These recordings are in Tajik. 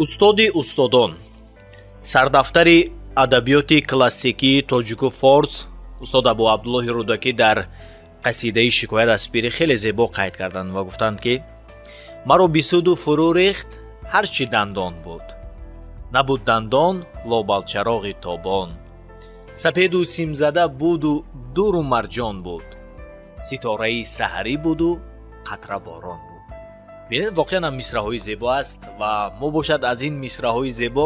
Устоди устодон, сардафтари адабиёти классикии тоҷику форс, устод Абу Абдуллоҳи Рӯдакӣ дар қасидаи «Шикоят аз пирӣ» хеле зебо қайд карданд ва гуфтанд, ки маро бисуду фурӯ рехт ҳар чӣ дандон буд, набуд дандон лобалчароғи тобон, сапеду симзада буду дуру марҷон буд, ситораи саҳарӣ буду қатра борон буд. Бинед, воқеан ҳам мисраҳои зебо аст ва мо бошад аз ин мисраҳои зебо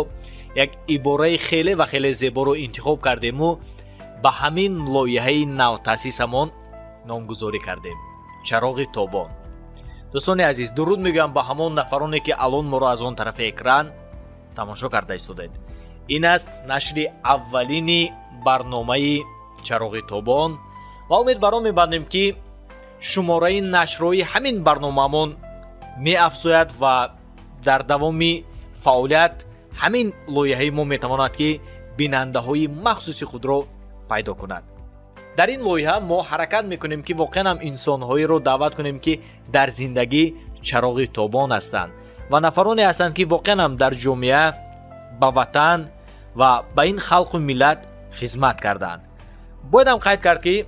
як ибораи хеле ва хеле зеборо интихоб кардему ба ҳамин лоиҳаи навтаъсисамон номгузорӣ кардем: «Чароғи тобон». Дӯстони азиз, дуруд мегӯям ба ҳамон нафароне, ки алон моро аз он тарафи экран тамошо карда истодед. Ин аст нашри аввалини барномаи «Чароғи тобон» ва умед бар он мебандем, ки шумораи нашрҳои ҳамин барномаамон меафзояд ва дар давоми фаъолият ҳамин лоиҳаи мо метавонад, ки бинандаҳои махсуси худро пайдо кунад. Дар ин лоиҳа мо ҳаракат мекунем, ки воқеан ҳам инсонҳоеро даъват кунем, ки дар зиндагӣ чароғи тобон ҳастанд ва нафароне ҳастанд, ки воқеан ҳам дар ҷомеа, ба ватан ва ба ин халқу миллат хизмат карданд. Боядам қайд кард, ки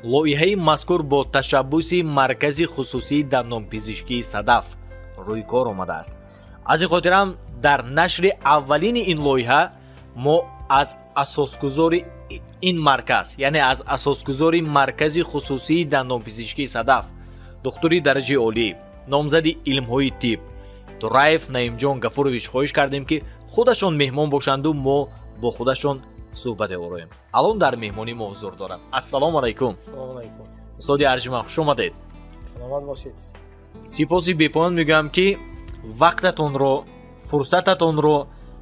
лоиҳаи мазкур бо ташаббуси маркази хусусии дандонпизишкии «Садаф» рӯи кор омадааст. Аз ин хотирам дар нашри аввалини ин лоиҳа мо аз асосгузори ин марказ, яъне аз асосгузори маркази хусусии дандонпизишкии «Садаф», духтури дараҷаи олӣ, номзади илмҳои тиб Тураев Наимҷон Гафурович хоҳиш кардем, ки худашон меҳмон бошанду мо бо худашон суҳбате ороем. Алон дар меҳмонӣ мо ҳузур дорам. Ассалому алайкум, устоди арҷманд, хуш омадед. Саломат бошед. Сипоси бепоён мегӯям, ки вақтатонро, фурсататонро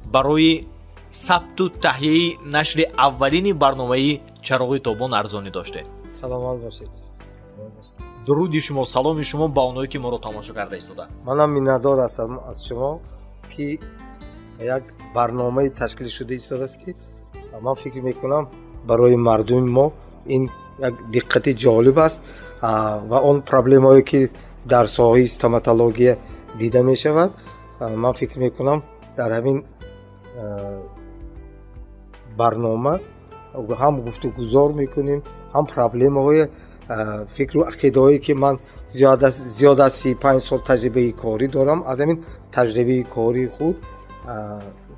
барои сабту таҳияи нашри аввалини барномаи «Чароғи тобон» арзонӣ доштед. Саломат бошед. Дуруди шумо, саломи шумо ба онҳое, ки моро тамошо карда истодаанд. Манам миннатдор ҳастам аз шумо, ки як барномаи ташкил шуда истодааст, ки ман фикр мекунам, барои мардуми мо ин як диққати ҷолиб аст ва он проблемаое, ки дар соҳаи стоматология дида мешавад, ман фикр мекунам, дар ҳамин барнома ҳам гуфтугузор мекунем, ҳам проблемаҳои фикру ақидаҳое, ки ман зиёд аз 35 сол таҷрибаи корӣ дорам, аз ҳамин таҷрибаи кории худ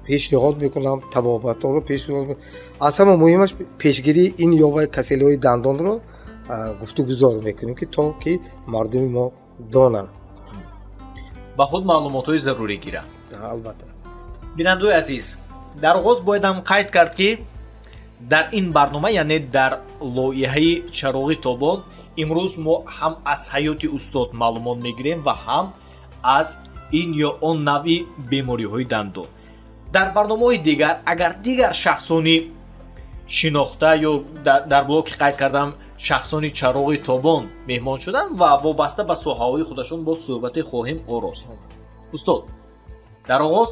пешниҳод мекунам, табобатҳоро пешниҳод. Аз ҳама муҳимаш пешгирии ин ё вай касалиҳои дандонро гуфтугузор мекунем, ки то ки мардуми мо донанд, ба худ маълумотҳои зарурӣ гиранд. Албатта. Бинандаои азиз, дар оғоз боядам қайд кард, ки дар ин барнома, яъне дар лоиҳаи «Чароғи тобон», имрӯз мо ҳам аз ҳаёти устод маълумот мегирем ва ҳам аз ин ё он навъи бемориҳои дандон. Дар барномаҳои дигар агар дигар шахсони шинохта ё дар блоки қайд кардам шахсони чароғи тобон меҳмон шуданд ва вобаста ба соҳаҳои худашон боз суҳбате хоҳем орост. Устод, дар оғоз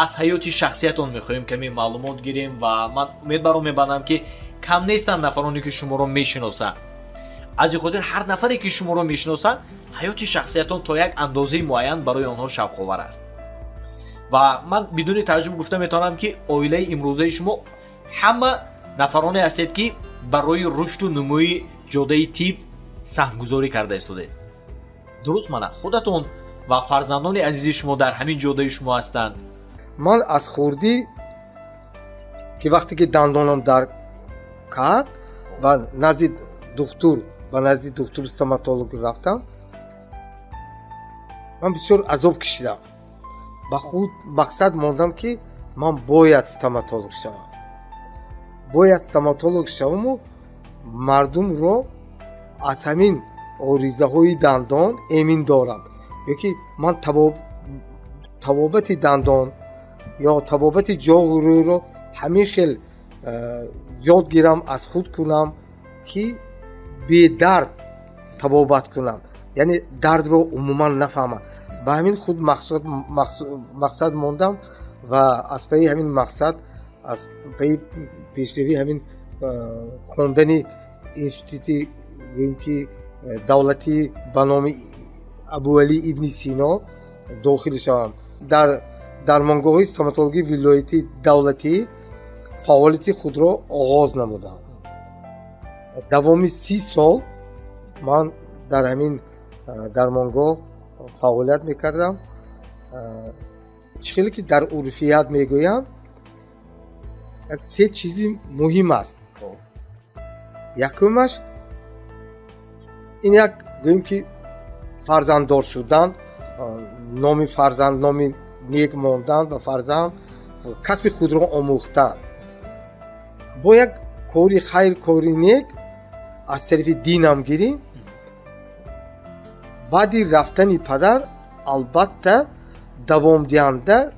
аз ҳаёти шахсиятон мехоҳем каме маълумот гирем ва ман умед бар он мебандам, ки кам нестанд нафароне, ки шуморо мешиносанд. Аз ин хотир ҳар нафаре, ки шуморо мешиносад, ҳаёти шахсиятон то як андозаи муайян барои онҳо шавқовар аст. Ва ман бидуни тааҷҷуб гуфта метавонам, ки оилаи имрӯзаи шумо ҳама нафароне ҳастед, ки барои рушду нумӯи ҷодаи тиб саҳмгузорӣ карда истодед. Дуруст, мана худатон ва фарзандони азизи шумо дар ҳамин ҷодаи шумо ҳастанд. Ман аз хурдӣ, ки вақте ки дандонам дард кард ва назди духтур, ба назди духтур стоматолог рафтам, ман бисёр азоб кашидам. Ба худ мақсад мондам, ки ман бояд стоматолог шавам, бояд стоматолог шаваму мардумро аз ҳамин оризаҳои дандон эмин дорам, ё ки ман табобати дандон ё табобати ҷоғу рӯйро ҳамин хел ёд гирам, аз худ кунам, ки бедард табобат кунам, яъне дардро умуман нафаҳмам. Ба ҳамин худ мақсад мондам ва аз пайи ҳамин мақсад, аз пайи пешравии ҳамин хондани институти, гӯем ки, давлатӣ ба номи Абуалӣ ибни Сино дохил шавам. Дар Дармонгоҳи стоматологии вилоятии давлатӣ фаъолияти худро оғоз намудам. Давоми 30 сол ман дар ҳамин дармонгоҳ фаъолият мекардам. Чӣ хеле ки дар урфият мегӯянд, як се чизи муҳим аст. Якумаш ин як гӯем ки фарзанддор шудан, номи фарзанд, номи нек мондан ба фарзанд, касби худро омӯхтан. Бо як кори хайр, кори нек аз тарафи динам гирим. Баъди рафтани падар албатта давомдиҳанда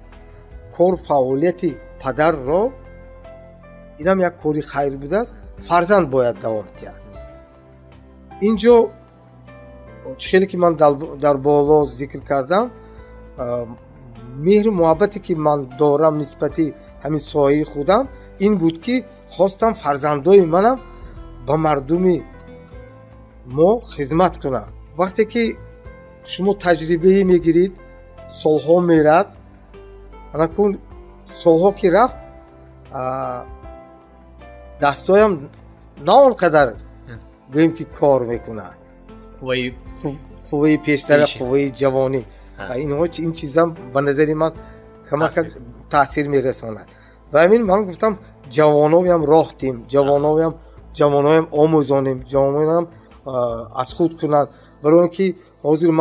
кор фаъолияти падарро, инам як кори хайр будааст, фарзанд бояд давом диҳад. Инҷо чӣ хеле ки ман дар боло зикр кардам, меҳру муҳаббате ки ман дорам нисбати ҳамин соҳаи худам ин буд ки хостам фарзандои манам ба мардуми мо хизмат кунанд. Вақте ки шумо таҷрибае мегирид, солҳо мерад, анакун солҳо ки рафт, дастҳоям на он қадар гӯем ки кор мекунад, қувваи пештара, қувваи ҷавонӣ, инҳо ин чизам ба назари ман камак таъсир мерасонад. Ва ҳамин ман гуфтам ҷавоноям роҳ дим, ҷавоноям омӯзонем, ҷавоноям аз худ кунанд. Барои он ки ҳозир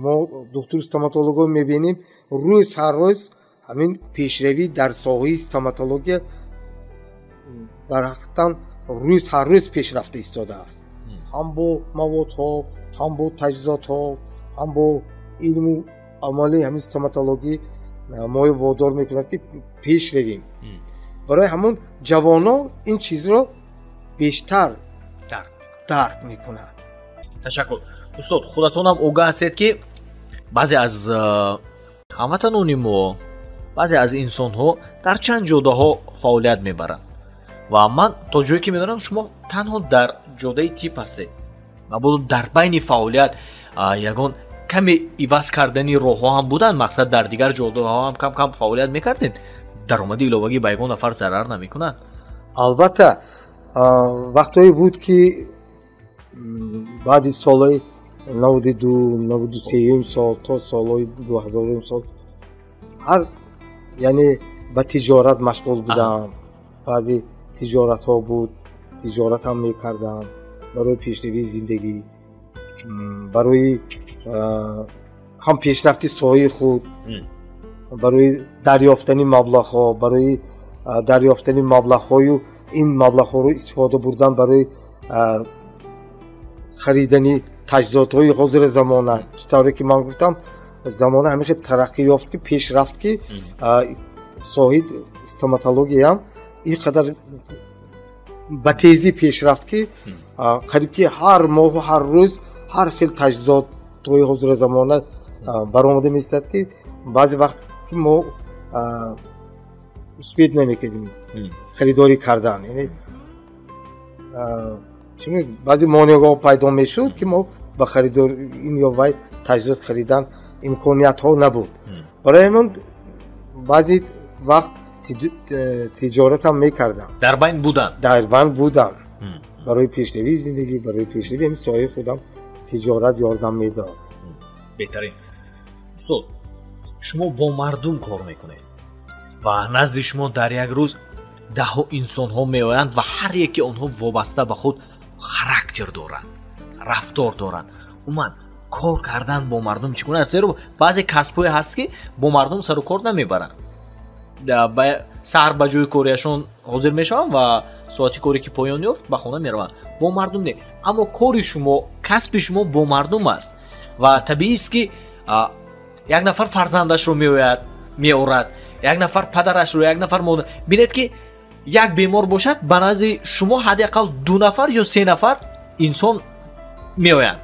мо духтур стоматологҳо мебинем, рӯз ҳар рӯз ҳамин пешравӣ дар соҳаи стоматология дар ҳақиқатан рӯз ҳар рӯз пешрафта истодааст. Ҳам бо маводҳо, ҳам бо таҷҳизотҳо, ҳам бо илму амали ҳамин стоматологӣ моро водор мекунад ки пеш равем. Барои ҳамон ҷавонон ин чизро бештар дарк мекунанд. Ташаккур. Устод, худатонам огаҳ ҳастед ки баъзе аз ҳамватанони мо, баъзе аз инсонҳо дар чанд ҷодаҳо фаъолият мебаранд ва ман то ҷое ки медонам шумо танҳо дар ҷодаи тиб ҳастед. Мабодо дар байни фаъолият ягон каме иваз кардани роҳҳо ҳам буданд, мақсад дар дигар ҷодаҳо ҳам кам кам фаъолият мекардед, даромади иловагӣ ба ягон нафар зарар намекунад? Албатта, вақтҳое буд ки баъди солҳои 92, 93 сол то солҳои 2000 сол ҳар яъне ба тиҷорат машғул будам. Баъзе тиҷоратҳо буд, тиҷорат ҳам мекардам барои пешравии зиндагӣ, барои ҳам пешрафти соҳаи худ, барои дарёфтани маблағҳо, барои дарёфтани маблағҳою ин маблағҳоро истифода бурдан барои харидани таҷҳизотҳои ҳозири замона. Чӣ тавре ки ман гуфтам, замона ҳамин хел тараққӣ ёфт ки пеш рафт ки соҳаи стоматологияам ин қадар ба тезӣ пеш рафт ки қариб ки ҳар моҳу ҳар рӯз ҳар хел таҷҳизотҳои ҳозири замона баромада месад ки баъзе вақт ки мо успеть намекардем харидорӣ кардан. Яъне баъзе монеаҳо пайдо мешуд ки мо ба харидор ин ё вай таҷҳизот харидан имкониятҳо набуд. Барои ҳамон баъзе вақт тиҷорат ҳам мекардам. Дар байн буданд? Дар байн будам. Барои пешравии зиндагӣ, барои пешравии ҳамин соҳаи худам тиҷорат ёрдам медод. Беҳтарин. Устод, шумо бо мардум кор мекунед ва назди шумо дар як рӯз даҳҳо инсонҳо меоянд ва ҳар яке онҳо вобаста ба худ характер доранд, рафтор доранд. Умуман кор кардан бо мардум чӣ гуна аст? Зеро баъзе касбҳое ҳаст ки бо мардум сару кор намебаранд. Саҳар ба ҷои кориашон ҳозир мешаванд ва соати коре ки поён ёфт ба хона мераванд. Бо мардум не. Аммо кори шумо, касби шумо бо мардум аст ва табиист ки як нафар фарзандашро меорад, як нафар падарашро, як нафар модар. Бинед ки як бемор бошад, ба назди шумо ҳадди ақал 2 нафар ё 3 нафар инсон меоянд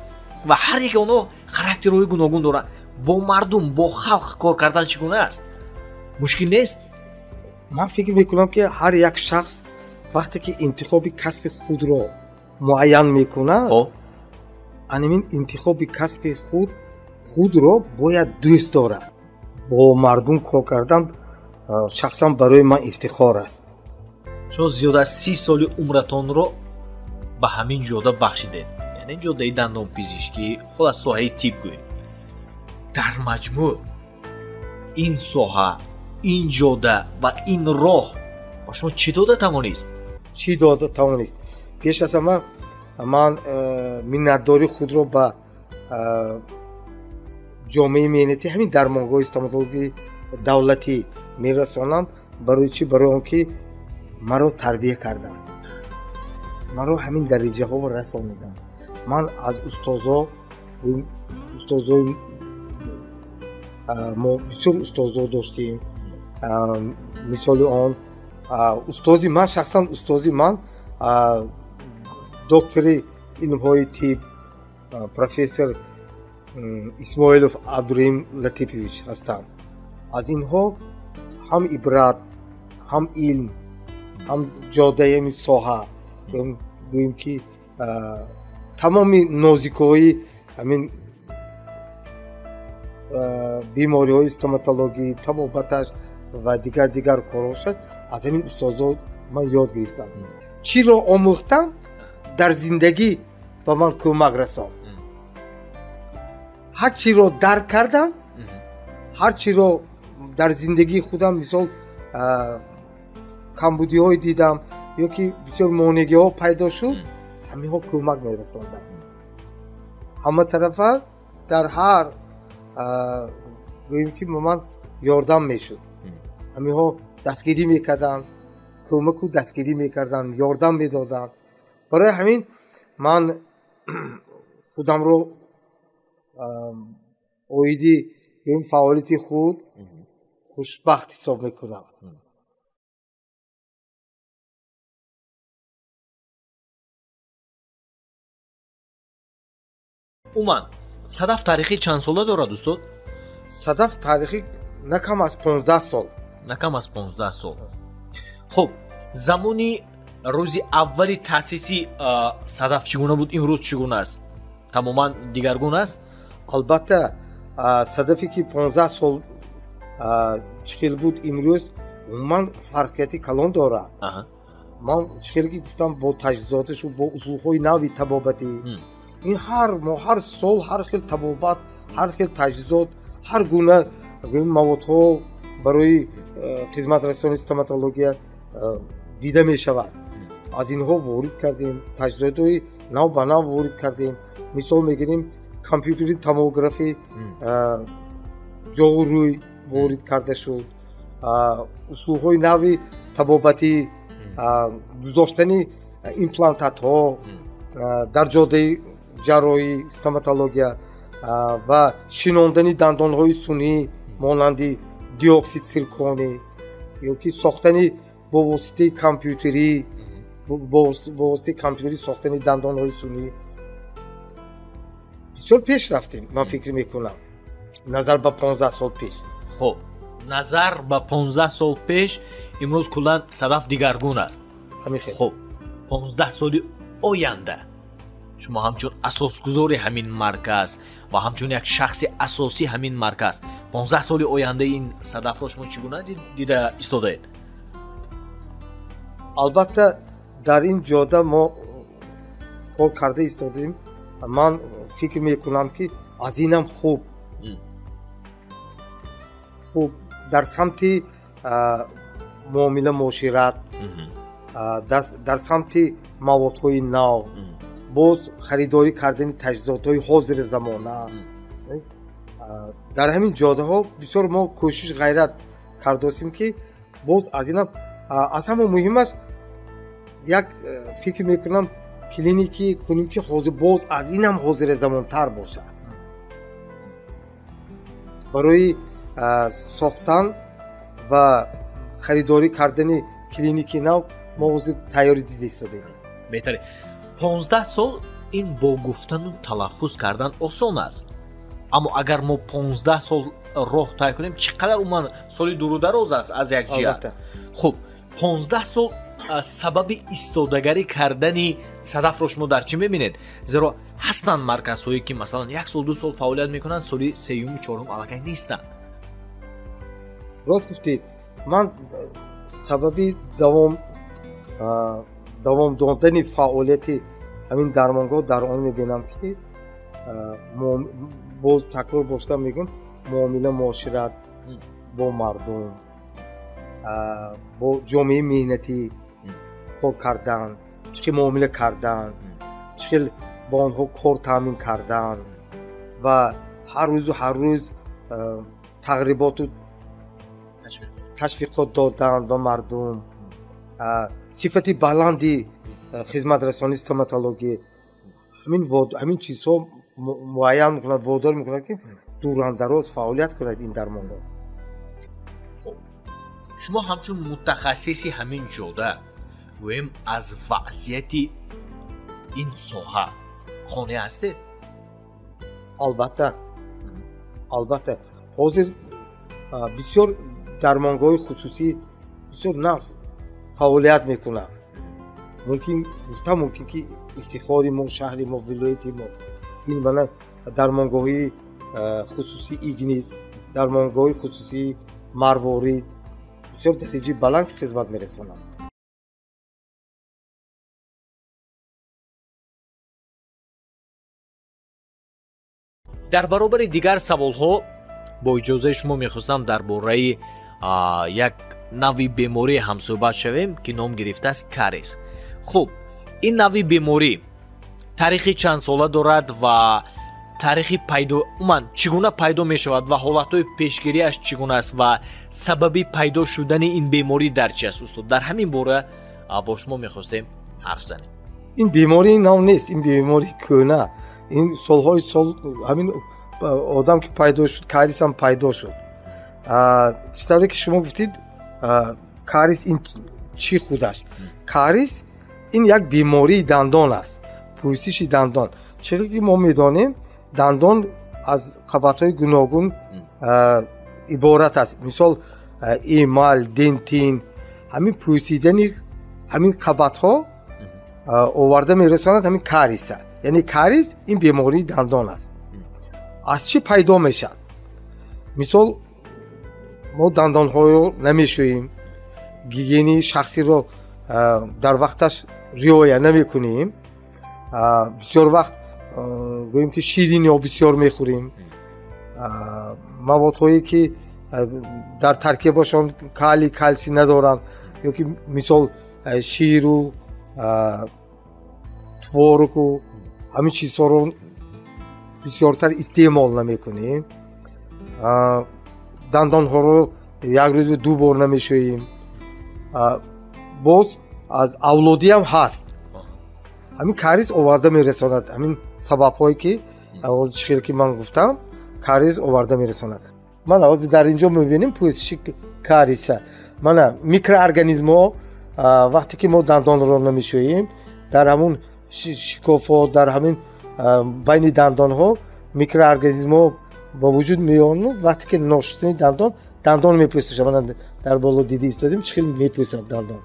ва ҳар яке онҳо характерҳои гуногун доранд. Бо мардум, бо халқ кор кардан чӣ гуна аст? Мушкил нест? Ман фикр мекунам ки ҳар як шахс вақте ки интихоби касби худро муайян мекунад, анамин интихоби касби худро бояд дӯст дорад. Бо мардум кор кардан шахсан барои ман ифтихор аст. Шумо зиёд аз 30 соли умратонро ба ҳамин ҷода бахшидед, яъне ҷодаи дандонпизишкӣ, худ аз соҳаи тиб гӯем. Дар маҷмӯъ ин соҳа, ин ҷода ва ин роҳ ба шумо чӣ дода тавонист? Чӣ дода тавонист? Пеш аз ҳама ман миннатдории худро ба ҷомеаи меҳнатӣ ҳамин дармонгоҳи стоматологии давлатӣ мерасонам. Барои чӣ? Барои он ки маро тарбия карданд, маро ҳамин дараҷаҳо расониданд. Ман аз устозои мо бисёр устозо доштем. Мисоли он устози ман, шахсан устози ман доктори илмҳои тиб, профессор Исмоилов Абдураҳим Латипович ҳастанд. Аз инҳо ҳам ибрат, ҳам илм, ҳам ҷодаи ҳамин соҳа, гӯем ки тамоми нозикиҳои ҳамин бемориҳои стоматологӣ, табобаташ ва дигар корҳоша аз ҳамин устозо ман ёд гирифтам. Чиро омӯхтам дар зиндагӣ ба ман кӯмак расонд. Ҳар чиро дарк кардам, ҳар чиро дар зиндагии худам мисол камбудиҳое дидам ё ки бисёр монеагиҳо пайдо шуд, ҳаминҳо кӯмак мерасонданд. Ҳама тарафа дар ҳар гӯем ки ба ман ёрдам мешуд. Ҳаминҳо дастгирӣ мекарданд, кӯмаку дастгирӣ мекарданд, ёрдам медоданд. Барои ҳамин ман худамро оиди фаъолияти худ хушбахт ҳисоб мекунам. Умуман Садаф таърихи чанд сола дорад, устод? Садаф таърихи на кам аз 15 сол. На кам аз 15 сол. Хуб, замони рӯзи аввали таъсиси Садаф чӣ гуна буд, имрӯз чӣ гуна аст? Тамоман дигаргун аст? Албатта, Садафе ки 15 сол чӣ хел буд, имрӯз умуман фарқияти калон дорад. Ман чӣ хел ки гуфтам, бо таҷҳизоташу бо усулҳои нави табобатӣ, ин ҳар моҳ, ҳар сол ҳар хел табобат, ҳар хел таҷҳизот, ҳар гуна маводҳо барои хизматрасонии стоматология дида мешавад. Аз инҳо ворид кардем, таҷҳизотҳои нав ба нав ворид кардем. Мисол мегирем, компютери томографӣ ҷову рӯй ворид карда шуд, усулҳои нави табобатӣ, гузоштани имплантатҳо дар ҷодаи ҷарроҳӣ стоматология ва шинондани дандонҳои сунъӣ монанди диоксид сирконӣ ё ки сохтани бо воситаи компютерӣ, бо воситаи компютерӣ сохтани дандонҳои сунъӣ. Бисёр пеш рафтем, ман фикр мекунам, назар ба 15 сол пеш. Хуб, назар ба 15 сол пеш имрӯз куллан Садаф дигаргун аст. Хуб, 15 соли оянда шумо ҳамчун асосгузори ҳамин марказ ва ҳамчун як шахси асосии ҳамин марказ, 15 соли оянда ин Садафро шумо чӣ гуна дида истодаед? Албатта, дар ин ҷода мо кор карда истодаем. Ман фикр мекунам ки аз инам хуб хуб дар самти муомила муошират, дар самти маводҳои нав, боз харидорӣ кардани таҷҳизотҳои ҳозири замона. Дар ҳамин ҷодаҳо бисёр мо кӯшиш ғайрат кардосем ки боз аз инам аз ҳама муҳимаш як фикр мекунам клиники кунем ки ҳозир боз аз инам ҳозири замонтар бошад. Барои сохтан ва харидорӣ кардани клиники нав мо ҳозир тайёрӣ дида истодаем. Беҳтаре. 15 сол ин бо гуфтану талаффуз кардан осон аст, аммо агар мо 15 сол роҳ тай кунем, чӣ қадар умуман соли дуру дароз аст аз як ҷиҳат. Хуб, 15 сол сабаби истодагарӣ кардани Садафро шумо дар чӣ мебинед? Зеро ҳастанд марказҳое ки масалан як сол, ду сол фаъолият мекунанд, соли сеюму чорум аллакай нестанд. Рост гуфтед, ман сабаби давом додани фаъолияти ҳамин дармонгоҳ дар он мебинам, ки боз такрор бошта мегӯям, муомила, муошират бо мардум, бо ҷомеаи меҳнатӣ кор кардан, чӣ хел муомила кардан, чӣ хел бо онҳо кор таъмин кардан ва ҳар рӯзу ҳар рӯз тағриботу ташвиқот додан ба мардум, сифати баланди хизматрасонии стоматологӣ, ҳамин чизҳо муайян мекунад, водор мекунад, ки дурандароз фаъолият кунад ин дармонгоҳ. Хуб, шумо ҳамчун мутахассиси ҳамин ҷода, гӯем, аз вазъияти ин соҳа қонеъ ҳастед? Албатта, албатта. Ҳозир бисёр дармонгоҳи хусусӣ бисёр нағз фаъолият мекунанд. Мумкин гуфта мумкин, ки ифтихори мо, шаҳри мо, вилояти мо ин мана дармонгоҳи хусусии Игнис, дармонгоҳи хусусии Марворид бисёр дараҷаи баланд хизмат мерасонанд. Дар баробари дигар саволҳо бо иҷозаи шумо мехостам дар бораи як навъи беморӣ ҳамсӯҳбат шавем, ки ном гирифтааст кариес. Хуб, ин навъи беморӣ таърихи чандсола дорад ва таърихи пайдо, умуман чӣ гуна пайдо мешавад ва ҳолатҳои пешгириаш чӣ гуна аст ва сабаби пайдо шудани ин беморӣ дар чи аст, устод? Дар ҳамин бора бо шумо мехостем ҳарф занем. Ин бемории нав нест, ин бемории кӯҳна. Ин солҳои сол ҳамин одам ки пайдо шуд, кариес ҳам пайдо шуд. Чӣ тавре ки шумо гуфтед, кариес ин чӣ худаш? Кариес ин як бемории дандон аст, пӯсиши дандон. Чизе ки мо медонем, дандон аз қабатҳои гуногун иборат аст. Мисол, эмал, дентин. Ҳамин пӯсидани ҳамин қабатҳо оварда мерасонад ҳамин кариеса. Яъне кариес ин бемории дандон аст. Аз чӣ пайдо мешавад? Мисол, мо дандонҳоро намешӯем, гигиенаи шахсиро дар вақташ риоя намекунем, бисёр вақт гӯем ки шириниҳо бисёр мехӯрем, маводҳое ки дар таркибашон калий, калсий надоранд, ё ки мисол ширу творогу ҳамин чизҳоро бисёртар истеъмол намекунем, дандонҳоро як рӯз ду бор намешӯем. Боз аз авлодиам ҳаст. Ҳамин кариес оварда мерасонад. Ҳамин сабабҳое ки ҳозир чӣ хел ки ман гуфтам, кариес оварда мерасонад. Мана ҳозир дар инҷо мебинем пӯсиши кариеса. Мана микроорганизмҳо вақте ки мо дандонро намешӯем, дар ҳамун шикофҳо, дар ҳамин байни дандонҳо микроорганизмҳо ба вуҷуд меоянд. Вақте ки ношустани дандон, дандон мепӯсишад. Мана дар боло дида истодем, чӣ хел мепӯсад дандон.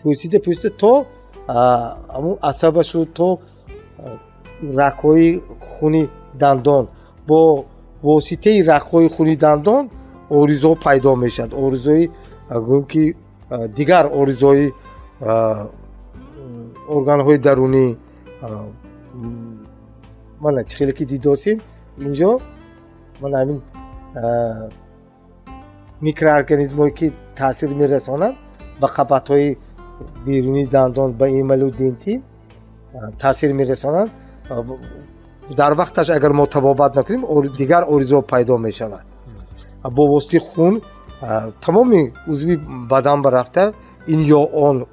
Пӯсида пӯсида то ҳамун асабашу то рагҳои хуни дандон. Бо воситаи рагҳои хуни дандон оризо пайдо мешавад. Оризои, гӯем ки, дигар оризои органҳои дарунӣ. Мана чӣ хеле ки дидосем инҷо, мана ҳамин микроорганизмҳое ки таъсир мерасонанд ба қабатҳои берунии дандон, ба эмалу дентин таъсир мерасонанд. Дар вақташ агар мо табобат накунем, дигар оризо пайдо мешавад. Бо воситаи хун тамоми узви бадан ба рафта ин ё он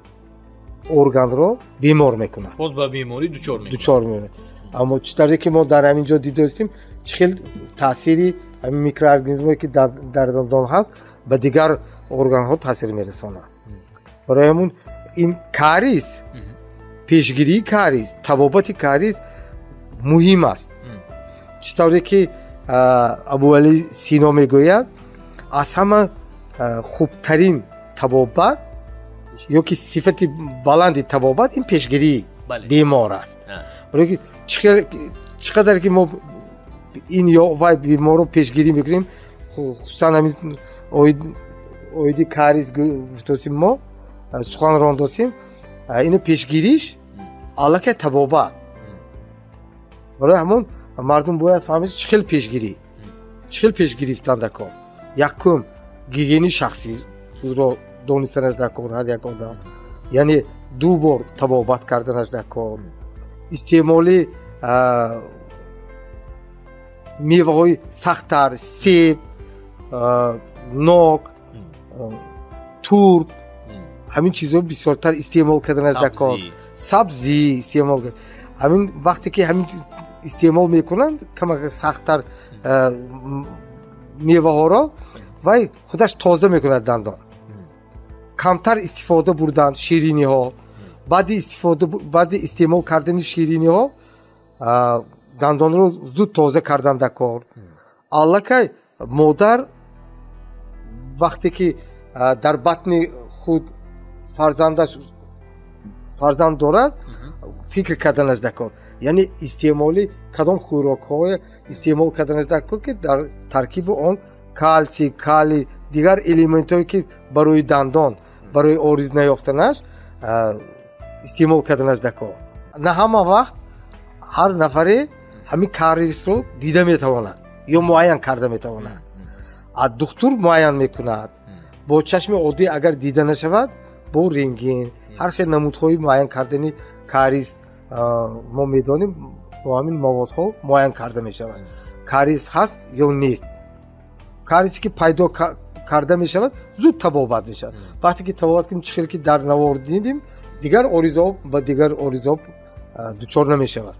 органро бемор мекунад. Боз ба беморӣ дучор мекунад. Дучор мекунад. Аммо чӣ тавре ки мо дар ҳамин ҷо дидостем, чӣ хел таъсири ҳамин микроорганизмҳое ки дар дандон ҳаст ба дигар органҳо таъсир мерасонад. Барои ҳамун ин кариес, пешгирии кариес, табобати кариес муҳим аст. Чӣ тавре ки Абуалӣ Сино мегӯяд, аз ҳама хубтарин табобат ё ки сифати баланди табобат ин пешгирии бемор аст. Барои ки чӣ қадар ки мо ин ё вай беморро пешгирӣ мекунем, хусусан ҳамин Оиди кариес гуфтосим, мо сухан рондосим, ину пешгириш аллакай табобат. Барои ҳамон мардум бояд фаҳмид, чӣ хел пешгирӣ, чӣ хел пешгирифтан дар кор. Якум, гигиени шахсӣ худро донистанаш дар кор ҳар як одам, яъне ду бор табобат карданаш дар кор, истеъмоли меваҳои сахттар, себ, нок, турп, ҳамин чизҳо бисёртар истеъмол карданаш дар кор, сабзӣ истеъмол. Ҳамин вақте ки ҳамин истеъмол мекунанд камак сахттар меваҳоро, вай худаш тоза мекунад дандон. Камтар истифода бурдан шириниҳо, баъди истифода, баъди истеъмол кардани шириниҳо дандонро зуд тоза кардан дар кор. Аллакай модар вақте ки дар батни худ фарзандаш, фарзанд дорад, фикр карданаш дар кор, яъне истеъмоли кадом хӯрокҳое истеъмол карданаш дар кор, ки дар таркиби он калсий, калий, дигар элементҳое, ки барои дандон, барои ориз наёфтанаш истеъмол карданаш дар кор. На ҳама вақт ҳар нафаре ҳамин кариесро дида метавонад ё муайян карда метавонад. А духтур муайян мекунад. Бо чашми оддӣ агар дида нашавад, бо рентген, ҳар хел намудҳои муайян кардани кариес мо медонем, бо ҳамин маводҳо муайян карда мешавад, кариес ҳаст ё нест. Кариесе ки пайдо карда мешавад, зуд табобат мешавад. Вақте ки табобат кунем, чӣ хел ки дар навор дидем, дигар оризаҳо ба дигар оризаҳо дучор намешавад.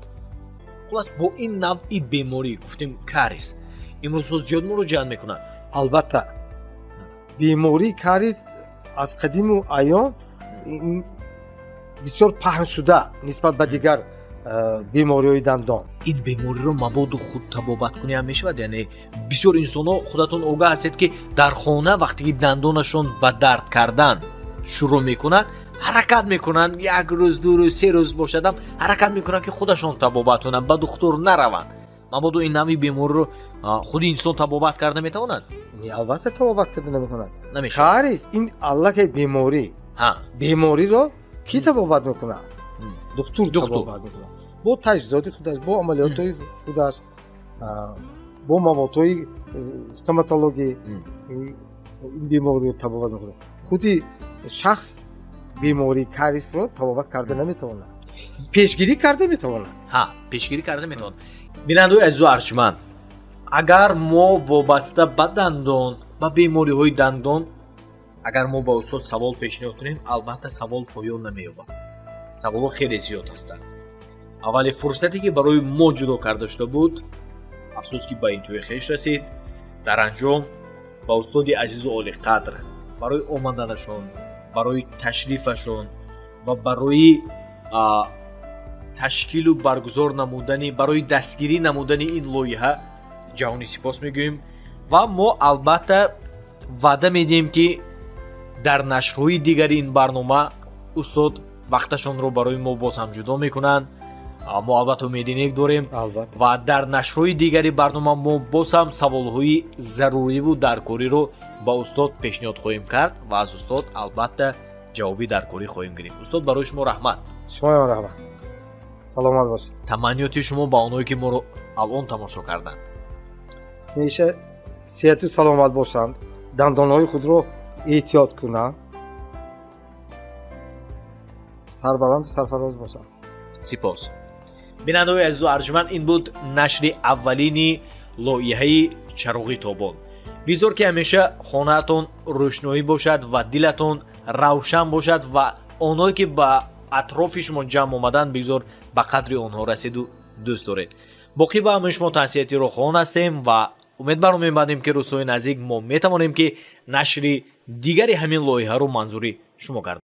Хулас, бо ин навъи беморӣ, гуфтем, кариес, имрӯзҳо зиёд муроҷиат мекунанд? Албатта, бемории кариес аз қадиму айём бисёр паҳн шуда нисбат ба дигар бемориҳои дандон. Ин бемориро мабодо худтабобаткунӣ ҳам мешавад? Яъне бисёр инсонҳо, худатон огаҳ ҳастед, ки дар хона вақте ки дандонашон ба дард кардан шурӯъ мекунад, ҳаракат мекунанд, як рӯз, 2 рӯз, 3 рӯз бошадам, ҳаракат мекунанд, ки худашон табобат кунанд, ба духтур нараванд. Мабодо ин навъи бемориро худи инсон табобат карда метавонад? Албатта, табобат карда наметавонад. Намешавад. Кариес ин аллакай беморӣ. Бемориро кӣ табобат мекунад? Духтур табобат мекунад, бо таҷҳизоти худаш, бо амалиётҳои худаш, бо маводҳои стоматологӣ ин бемориро табобат мекунад. Худи шахс бемории кариесро табобат карда наметавонад, пешгирӣ карда метавонад. Ҳа, пешгирӣ карда метавонад. Бинандаои азизу арҷманд, агар мо вобаста ба дандон, ба бемориҳои дандон, агар мо ба устод савол пешниҳод кунем, албатта, савол поён намеёбад, саволҳо хеле зиёд ҳастанд. Аввали фурсате ки барои мо ҷудо карда шуда буд, афсӯс, ки ба интиҳои хеш расид. Дар анҷом ба устоди азизу олиқадр барои омаданашон, барои ташрифашон ва барои ташкилу баргузор намудани, барои дастгирӣ намудани ин лоиҳа ҷаҳонӣ сипос мегӯем ва мо албатта ваъда медиҳем, ки дар нашрҳои дигари ин барнома устод вақташонро барои мо боз ҳам ҷудо мекунанд. Мо албатта умеди нек дорем ва дар нашрҳои дигари барнома мо боз ҳам саволҳои заруриву даркориро ба устод пешниҳод хоҳем кард ва аз устод албатта ҷавоби даркорӣ хоҳем гирифт. Устод, барои шумо раҳмат. Шумоям раҳмат, саломат бошед. Таманниёти шумо ба онҳое, ки моро алон тамошо карданд? Ҳамеша сеҳату саломат бошанд, дандонҳои худро эҳтиёт кунанд, сарбаланду сарфароз бошанд. Сипос. Бинандаҳои азизу арҷманд, ин буд нашри аввалини лоиҳаи «Чароғи тобон». Бизор, ки ҳамеша хонаатон рӯшноӣ бошад ва дилатон равшан бошад ва онҳое, ки ба атрофи шумо ҷамъ омаданд, бигзор ба қадри онҳо расиду дӯст доред. Боқӣ ба ҳамаи шумо тансиҳатиро хоҳон ҳастем ва умедбар мебандем, ки рӯзҳои наздик мо метавонем, ки нашри дигари ҳамин лоиҳаро манзури шумо гардонем.